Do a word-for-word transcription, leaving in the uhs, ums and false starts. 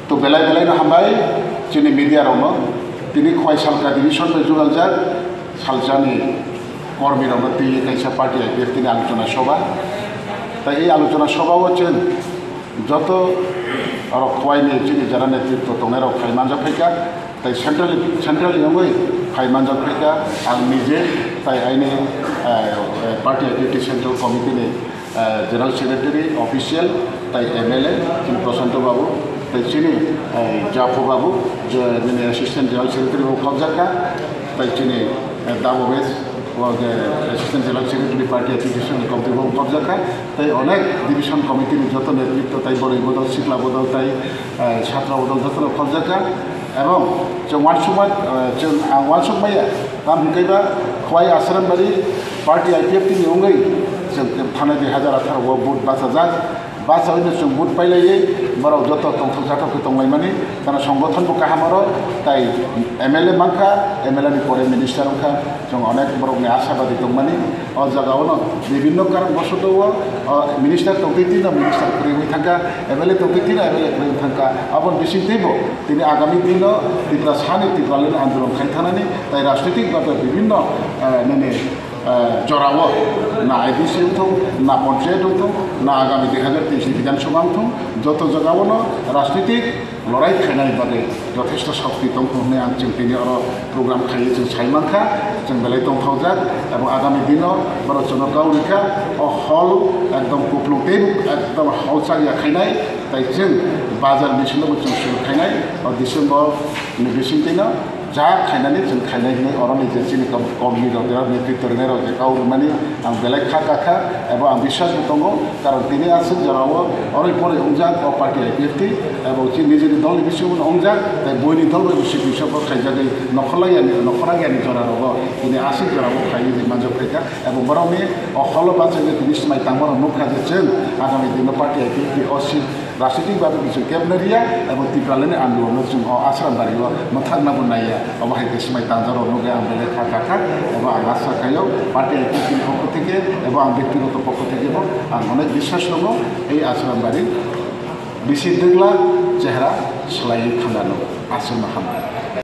To belai belai no hambai chini media rok no, tini Khowai Salka division bai jugal jak Salkani kormi rok no twi kaisa party I P F T ni alochona sobha. Tai ei alochona sobha o chwng joto rok Khowai ni chini jara netritwo tongnai rok phai manjak phaikha. Tai central, central ni wngwi phai manjak phaikha, ang nije tai aini, eh, eh, party activity central committee ni, eh, general secretary, official, tai M L A, chini Prashanto Babu, tai chini, eh, Japho Babu, je, nini assistant general secretary bo khobjakha, tai chini, eh, Dabo West, o je assistant general secretary party activity central committee bo khobjakha, tai onek division committee ni joto netritwo, tai boroi bodol, sikla bodol, tai, eh, satra bodol joto no khobjakha. Ebong chwng uansukma, eh, chwng ang uansuk maya, tam hwnkhe ba Khowai Asrambari party I P F T ni wngwi chwng thanai dui hazar atharo o vote bachajak. Bachawi no chwng vote pailaiwi borok joto tongthok jathok khe tonglaimani, kana songgothon bo kaham oro, tai M L A mankha, M L A ni pore minister wngkha, chwng onek borokni ashabadi tongmani. O jaga o no bibinno karon bosoto o, o minister tongtwi twi no minister kwrwi wngwi thangkha, M L A tongtwi twi no M L A kwrwi wngwi thangkha. Aboni bisingtwi bo tini agami dino Tiprasa ni, Tipraland ni andolon khai thanani, tai rajnitik babe bibinno, eh, nini, eh, jorao na I D C wngthung, na panchayat wngthung, na agami dui hazar teis ni Bidhan Sabha wngthung, joto jagao no rajnitik lorai khainani bagwi jothesto shokti tongthung hwnwi ang chwng tini oro program khaiwi chwng sai mankha, chwng belai tongthokjak, ebong agami dino borok chwngno kau rikha, o hall ekdom kuplung tei ekdom hall chak ya khainai, tai chwng bazar bisingo bo chwng suru khainai, o December ni bisingtwino ja khainani chwng khainai hwnwi oroni je chini kom-, komni rok, je netritwo rwnai rok je kau rwmani ang belai kha kakha, ebo ang biswas bo tongo, karon tini aswk jorao oroi poroi wngjak o party I P F T, ebo chini nijini dolni bisingo wngjak, tei buini dol bai bo sipri sopor khaijagwi nokhorlai yani, nokhorang yani jora rogo tini aswk jorao khaiwi ri manjak phaikha, ebo borokni o holo bachai tini swmai tangma rok nukha je chwng agami dino party I P F T o si Rajnitik babe bo chwng kebna riya, ebo Tipraland ni andolon no chwng o Asrambari o mwthangna bo naiya, obo hai khe swmai tangjak rok nugwi ang belai kha kakha, ebo ang asa khaio party I P F T ni pokho theke, ebo ang bektigoto pokho theke bo ang onek biswas tongo, ei Asrambari bisi dwgla chehra swlaiwi thangna no aswkno hambai.